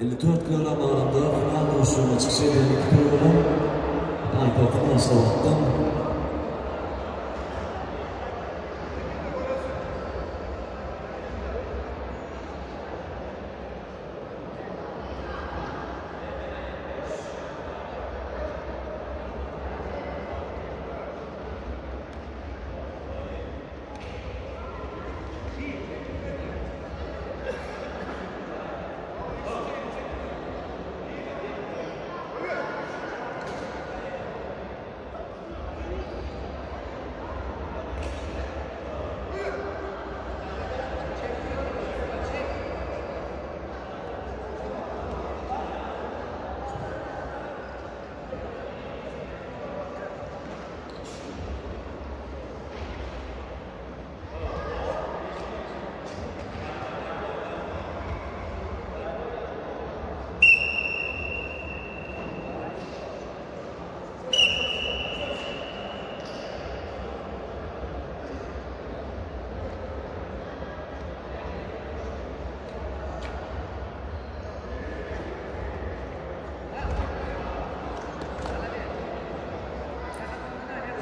54 kilogram agramda final duşuşygynda çykyş edýän iki türgenem paýtagtyň Aşgabatdan.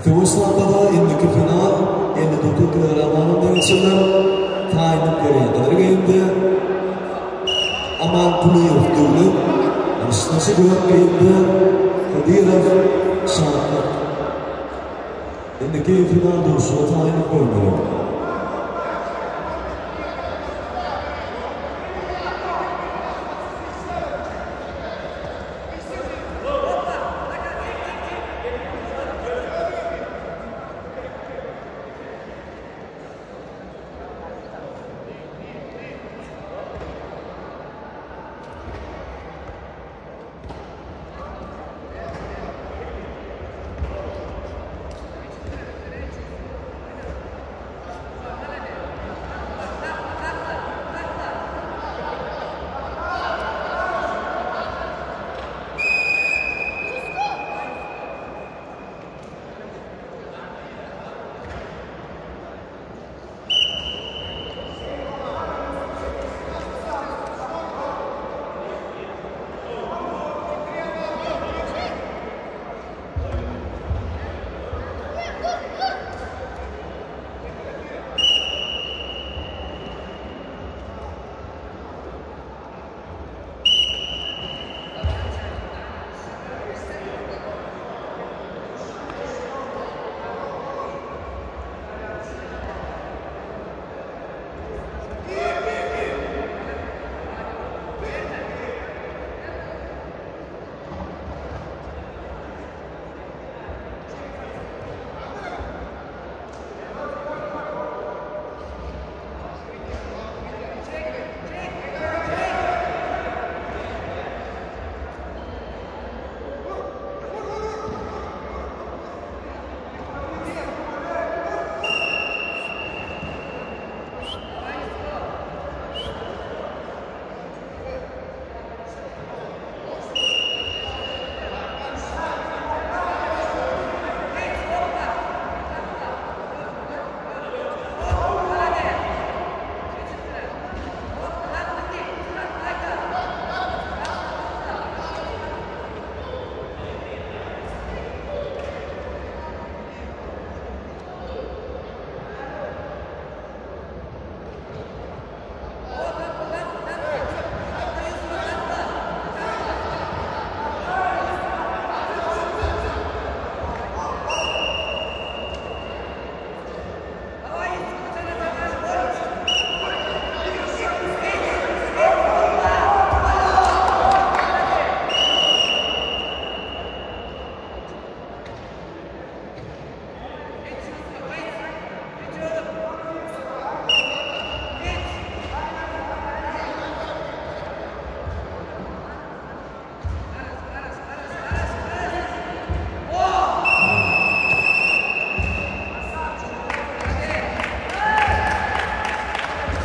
Söweş sandada indiki final 59 kilogram agramda geçiriler. Taýynlyk görýän gyzyl geýimde Aman Kulyýew Döwlet, garşydaşy gök geýimde Kadyrow Şatlyk. Indiki final duşuşyga taýynlyk görmeli.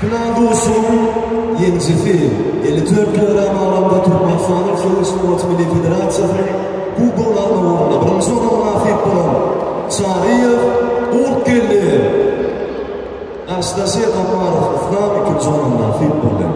Final duşuşygyň ýeňijisi 54 kilogram agramda Türkmenistanyň Söweş sungaty milli federasiýasynyň Kubogyny almak ugrunda birinji orna mynasyp bolan Çaryýew Gurtgeldi. Garşydaşy Gaparow Yslam ikinji orna mynasyp boldy.